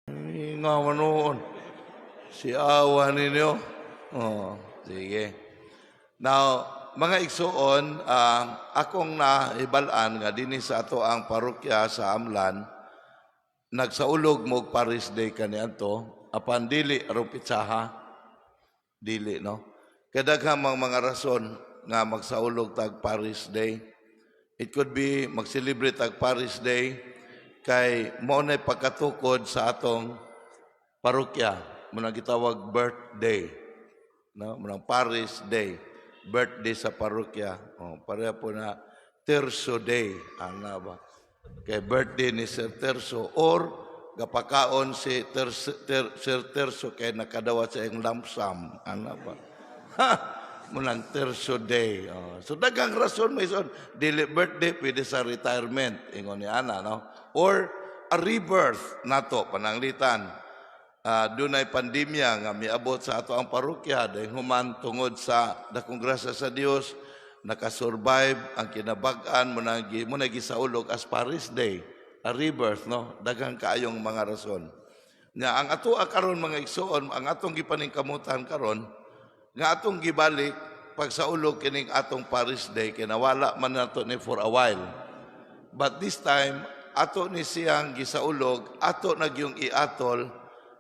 Nga noon. Si awa ninyo. Oh, sige. Now, mga igsuon, akong nahibal-an nga dinhi sa ato ang parokya sa Amlan, nagsaulog mo Parish Day kaniadto, apan dili aron pitsaha. Dili, no? Kay daghan mang mga rason nga magsaulog tag Parish Day. It could be mag-celebrate tag Parish Day kay mao nay pagkatukod sa atong parokya, mao na gitawag birthday. No, mao nang Parish Day, birthday sa parokya. Oh, pareha po na Terso Day, ana ba? Kay birthday ni Sir Terso or gapakaon si Sir Terso kay nakadawat sa iyang lump sum, ana ba? Ha! Mao nang Terso Day. Oh. So daghang rason may son dili birthday, pwede sa retirement ingon ni ana, no? Or a rebirth nato pananglitan. Dunay pandemya nga miabot sa ato ang parokya, dahil human tungod sa dakong grasya sa Dios nakasurvive ang kinabag-an, mo na gisaulog as Parish Day, a rebirth, no? Daghang kaayong mga rason. Nya ang ato karon, mga igsuon, ang atong gipaningkamutan karon nga atong gibalik pagsaulog kining atong Parish Day, kinawala man nato ni for a while. But this time ato ni siyang gisaulog, ato na gyung iatol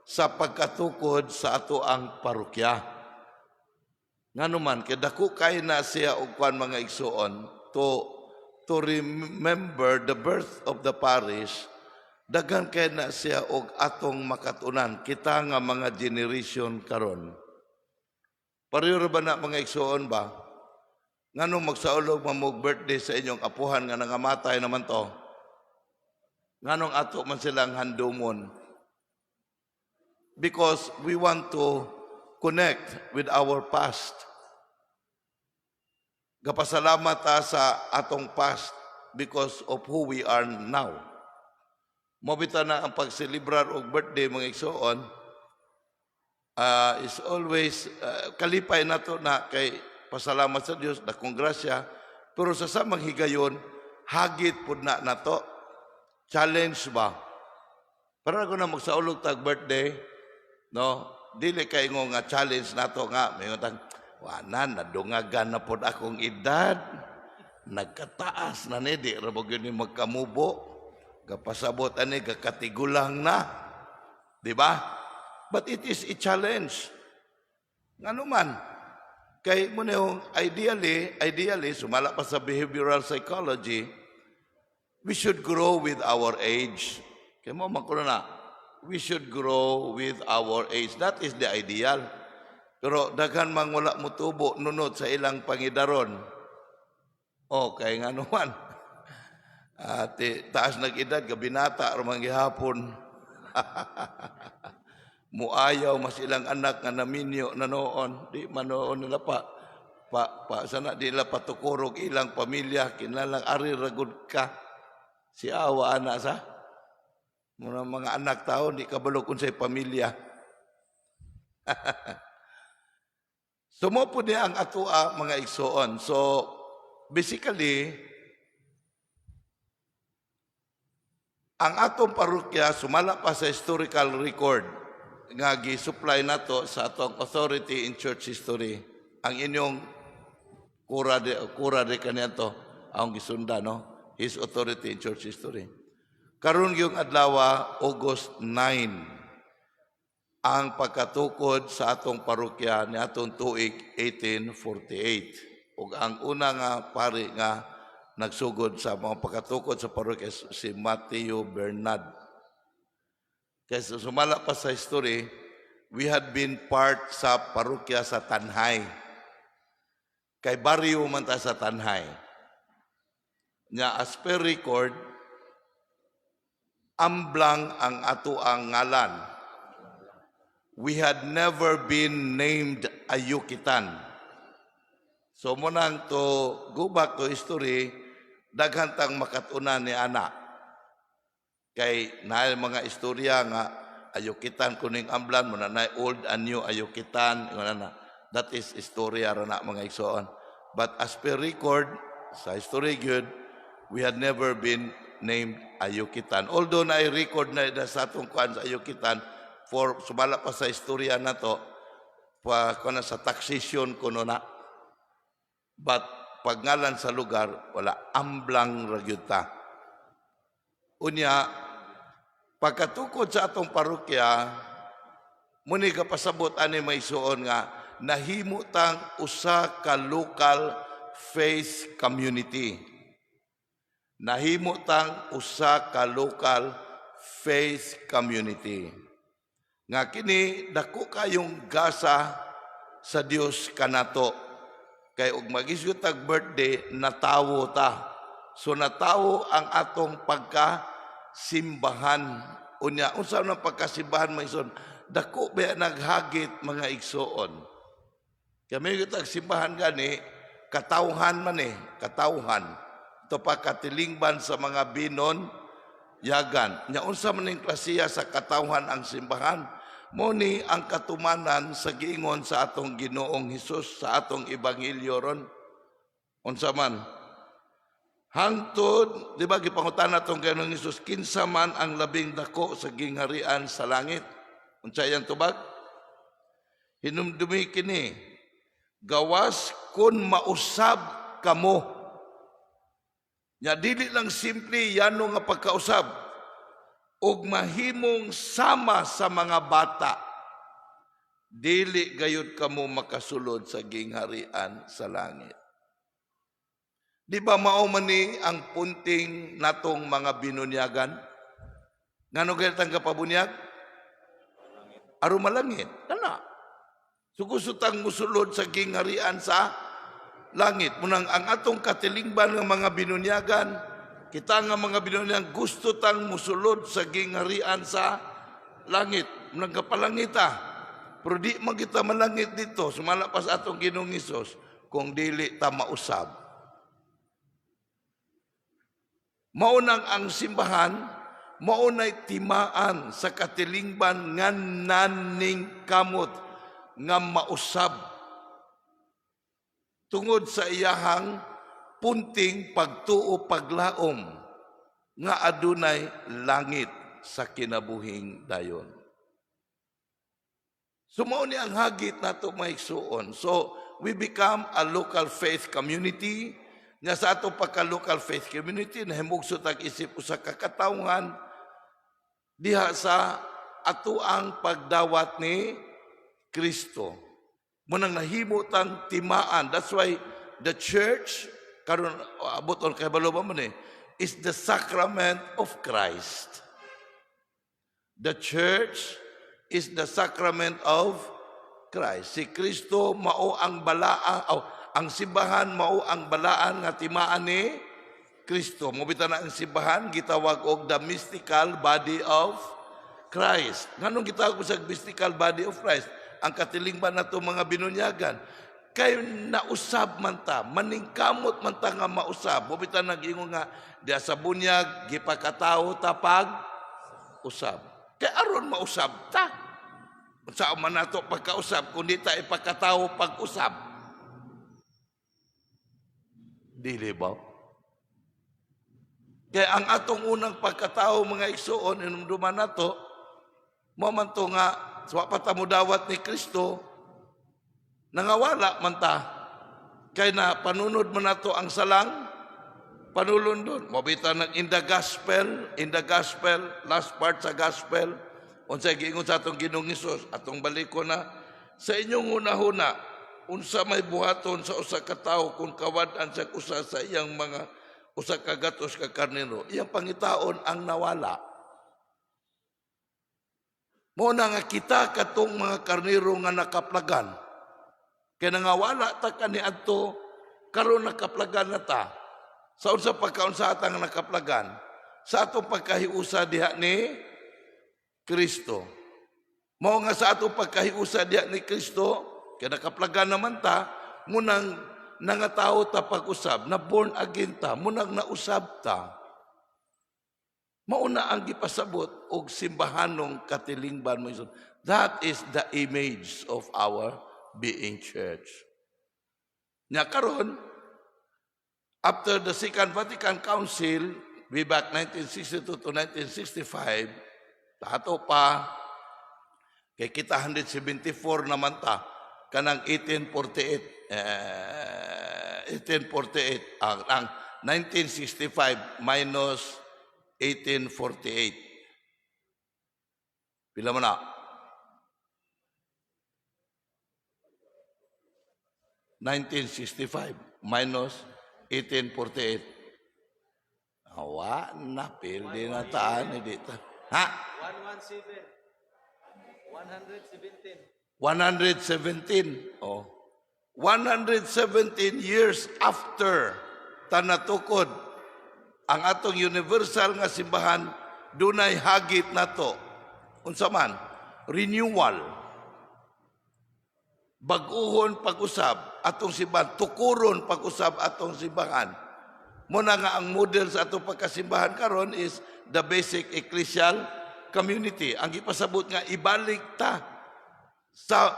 sa pagkatukod sa ato ang parokya. Ngano man kay dako kay na siya og kwan, mga igsuon, to remember the birth of the parish. Daghan kay na siya og atong makatunan kita nga mga generation karon. Pareho ra ba na, mga igsuon ba? Nganong magsaulog man mo birthday sa inyong apuhan nga nangamatay naman to? Nganong ato man silang handumon? Because we want to connect with our past. Gapasalamat ta sa atong past because of who we are now. Mao bitaw na ang pagselebrar og birthday, mga igsuon, is always kalipay nato na kay pasalamat sa Dios, dakong grasya, pero sa samang higayon hagit pud na nato, challenge ba, para ko na magsaulog tag birthday, no? Dili kay nga challenge nato nga mayon tag wana nadungagan na pod akong edad, nagkataas na ni, di ra ba gyud ni magkamubo, gapasabot ani gakatigulang na, di ba? But it is a challenge. Ngano man kay mo na yung ideally, sumala pa sa behavioral psychology, we should grow with our age. Kay mo man kuno na we should grow with our age. That is the ideal. Pero daghan mang wala motubo nunot sa ilang pangidaron. Okay, nga naman. Ate, taas nag-edad, gabinata, man gihapon. Muayaw mas ilang anak nga naminyo na noon, di man noon nila pa sana di nila patukurog ilang pamilya, kinahanglan ari ragud ka. Si awa ana sa mga mga anak tao di kabalo kung say pamilya. So mo po niya ang atua, mga igsoon. So basically ang atong parokya, sumala pa sa historical record nga gi-supply nato sa atong authority in church history. Ang inyong kura de kaniadto ang gisunda, no? His authority in church history. Karon yung adlaw, August 9 ang pagkatukod sa atong parokya ni atong tuig 1848. Ug ang una nga pari nga nagsugod sa mga pagkatukod sa parokya si Mateo Bernard. Kaya sumala pa sa history, we had been part sa parokya sa Tanjay. Kay baryo man ta sa Tanjay. Nya as per record, Amblang ang ato ang ngalan. We had never been named Ayukitan. So mo nang to go back to history, daghan tang makatunan ni ana. Kay naay mga istorya nga Ayukitan kuning Amblan mo na naay old and new Ayukitan ingon na. That is istorya ra na, mga igsoon. But as per record sa history good, we had never been named Ayukitan. Although na record na sa atong kuan sa Ayukitan for sumala pa sa istorya nato pa kuan sa taxation kuno na. But pagngalan sa lugar, wala, Amblang ra gyud ta. Unya pagkatukod sa atong parokya, muni kapasabot ani, mga igsuon, nga nahimo tang usa ka local faith community. Nahimo tang usa ka local faith community. Nga kini dako kayong gasa sa Dios kanato. Kay og magisgot tag birthday, natawo ta. So natawo ang atong pagka simbahan. Unya unsa man pagkasimbahan, mga igsoon? Dako ba naghagit, mga igsoon? Kami tag simbahan gani, katawhan man eh, katawhan. Ito pa katilingban sa mga binunyagan. Nya unsa man ning klasiya sa katawhan ang simbahan? Mo ni ang katumanan sa giingon sa atong Ginoong Hesus sa atong ebanghelyo ron. Unsa man? Hangtod, di ba gipangutana atong Ginoong Hesus, kinsa man ang labing dako sa gingharian sa langit? Unsa iyang tubag? "Hinumdumi kini, gawas kun mausab kamo." Nya dili lang simple yano nga pagkausab ug mahimong sama sa mga bata, dili gayud kamo makasulod sa gingharian sa langit. Di ba mao man ni ang punting natong mga binunyagan? Ngano gayud tang kapabunyag? Aron malangit. Kana. So gusto tang musulod sa gingharian sa langit. Munang ang atong katilingban ng mga binunyagan, kita nga mga binunyagan, gusto tang musulod sa gingharian sa langit. Munang kapalangita. Pero di man kita malangit dito, sumala pa sa atong Ginoong Hesus, kung dili ta mausab. Maunang ang simbahan, maunay timaan sa katilingban nga naning kamot nga mausab tungod sa iyahang punting pagtuo, paglaom nga adunay langit sa kinabuhing dayon. So mao ni ang hagit nato, mga igsuon. So we become a local faith community nga sa ato pagka local faith community, nahimugso tag isip usa ka katawhan diha sa ato ang pagdawat ni Kristo. Munang nahimo tang timaan. That's why the church karon, abot on kay balo ba man eh, is the sacrament of Christ. The church is the sacrament of Christ. Si Kristo mao ang balaan, oh, ang simbahan mao ang balaan nga timaan ni Kristo. Mo bitaw na ang simbahan gitawag og the mystical body of Christ. Nganong gitawag sa mystical body of Christ? Ang katilingban nato mga binunyagan. Kay nausab man ta, maningkamot man ta nga mausab. Mo bitaw nag-ingon nga diya sa bunyag gipakatawo ta pag usab. Kay aron mausab ta. Unsa man nato pagkausab kung di ta ipakatawo pag-usab? Dili ba? Kaya ang atong unang pagkatao, mga igsuon, inumduman nato, mo man to nga, sa pa ta dawat ni Kristo, nangawala man ta. Kay na panunod man nato ang salang panulundon. Mabita ng in the gospel, last part sa gospel, unsay giingon sa atong Ginoong Hesus, atong baliko na, "Sa inyong hunahuna, unsa may buhaton sa usa ka tawo kung kawad-an siya usa sa iyang mga 100 ka karnero? Iyang pangitaon ang nawala." Mo na nga kita katong mga karnero nga nakaplagan. Kay nangawala ta kaniadto, karon nakaplagan na ta. Sa unsa pagkaunsa ta nga nakaplagan? Sa atong pagkahiusa diha ni Kristo. Mao nga sa atong pagkahiusa diha ni Kristo, kay nakaplagan naman ta, munang nangatawo ta pag-usab, na born again ta, munang nausab ta. Mauna ang gipasabot og simbahanong katilingban mo. That is the image of our being church. Nya karon, after the Second Vatican Council, Way back 1962 to 1965, ato pa, kay kita 174 naman ta, kanang 1848, 1848, ang 1965 minus 1848. Pila man na? 1965 minus 1848. Awa na, pildi na taan ni dito. Ha? 117. 117. 117. Oh. 117 years after tanatukod ang atong universal nga simbahan, dunay hagit nato. Unsa man? Renewal. Bag-uhon pag-usab atong simbahan, tukuron pag-usab atong simbahan. Muna nga ang model sa atong pagkasimbahan karon is the basic ecclesial community. Ang gipasabot nga ibalik ta sa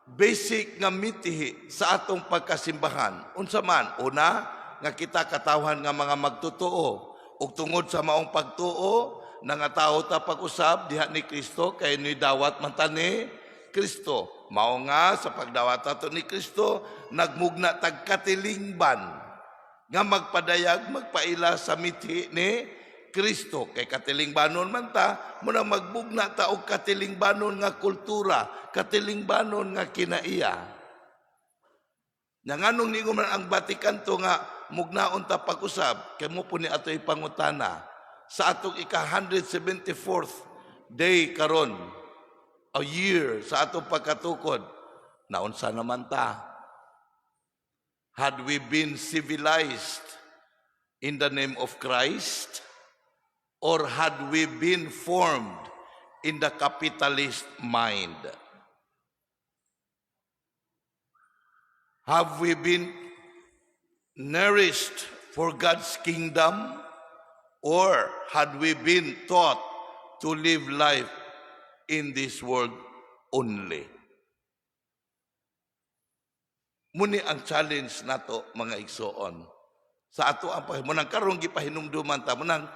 basic nga mitihi sa atong pagkasimbahan. Unsa man? Una, nga kita katawhan nga mga magtotoo. Ug tungod sa maong pagtuo, nangatawo ta pag-usab diha ni Kristo kay ni dawat man ta ni Kristo. Mao nga sa pagdawat ato ni Kristo, nagmugna tag katilingban nga magpadayag, magpaila sa mithi ni Kristo. Kay katilingbanon man ta, muna magbugna ta og katilingbanon nga kultura, katilingbanon nga kinaiya. Nga nganong niingon man ang Vatican II nga mugnaon ta pag-usab, kay mo po ni ato ipangutana sa atong ika 174th day karon, a year sa atong pagkatukod, naunsa naman ta? Had we been civilized in the name of Christ or had we been formed in the capitalist mind? Have we been nourished for God's kingdom or had we been taught to live life in this world only? Muni ang challenge nato, mga igsoon. Sa ato ang munang karon gipahinumduman ta munang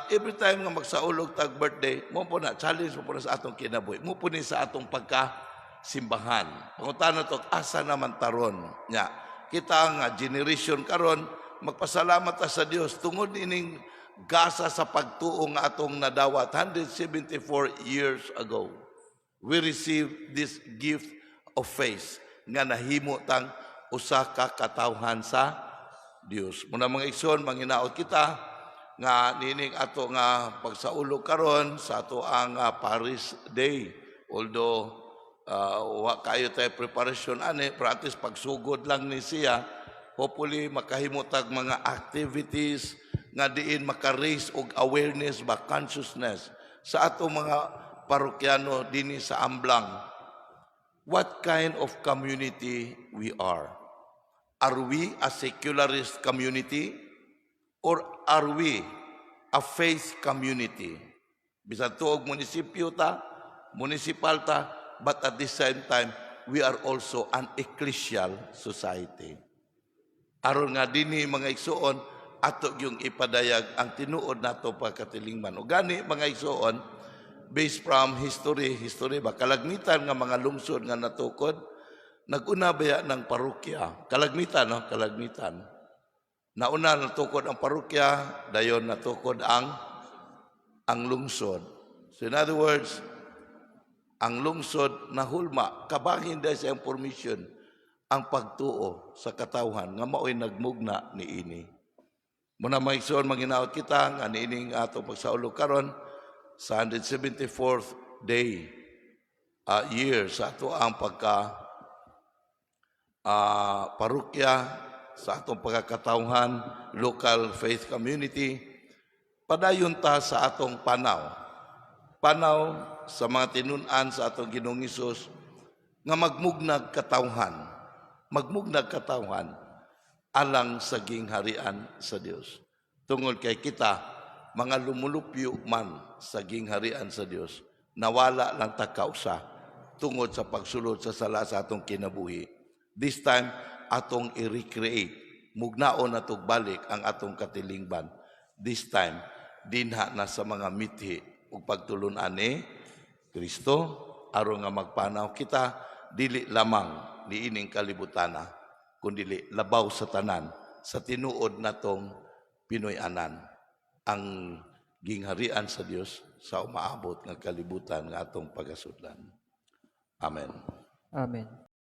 every time nga magsaulog tag birthday, mo po na challenge mo po na sa atong kinabuhi. Mo po ni sa atong pagka simbahan. Pangutana to, asa naman taron nya? Kita nga generation karon, magpasalamat ta sa Dios tungod ining gasa sa pagtuo nga atong nadawat 174 years ago. We received this gift of faith nga nahimo tang usa ka katawhan sa Dios. Muna, mga igsoon, manginaot kita nga nining ato nga pagsaulog karon sa ato ang Parish Day. Although wa kayo tayo preparation ani, pero at least pagsugod lang ni siya, hopefully makahimo tag mga activities nga diin maka-raise og awareness ba, consciousness sa ato mga parokyano dinhi sa Amblang, what kind of community we are. Are we a secularist community or are we a faith community? Bisan tuog munisipyo ta, municipal ta, but at the same time, we are also an ecclesial society. Aron nga dinhi, mga igsuon, ato yung ipadayag ang tinuod nato pagkatilingban. O gani, mga igsuon, based from history, history ba, kalagmitan nga mga lungsod nga natukod, naguna baya ng parokya? Kalagmitan, no? Kalagmitan. Nauna natukod ang parokya, dayon natukod ang lungsod. So in other words, ang lungsod nahulma, kabangin dahil sa iyang formation, ang pagtuo sa katawhan nga mao'y nagmugna ni ini. Muna, mga igsoon, manginaot kita nga niining atong pagsaulog karon sa 174th day, year sa ato ang pagka parokya, sa atong pagkakatawhan, local faith community, padayon ta sa atong panaw. Panaw sa mga tinun-an sa atong Ginoong Hesus nga magmugnag katawhan, magmugnag katawhan alang sa gingharian sa Dios. Tungod kay kita mga lumulupyo man sa gingharian sa Dios, nawala lang ta kausa tungod sa pagsulod sa sala sa atong kinabuhi. This time atong i-recreate, mugnaon natog balik ang atong katilingban. This time, dinha na sa mga mithi ug pagtulunan ni Kristo aron nga magpanaw kita dili lamang niining kalibutana, kundi labaw sa tanan sa tinuod natong Pinoy-anan, ang gingharian sa Dios sa umaabot nga kalibutan nga atong pagasudlan. Amen. Amen.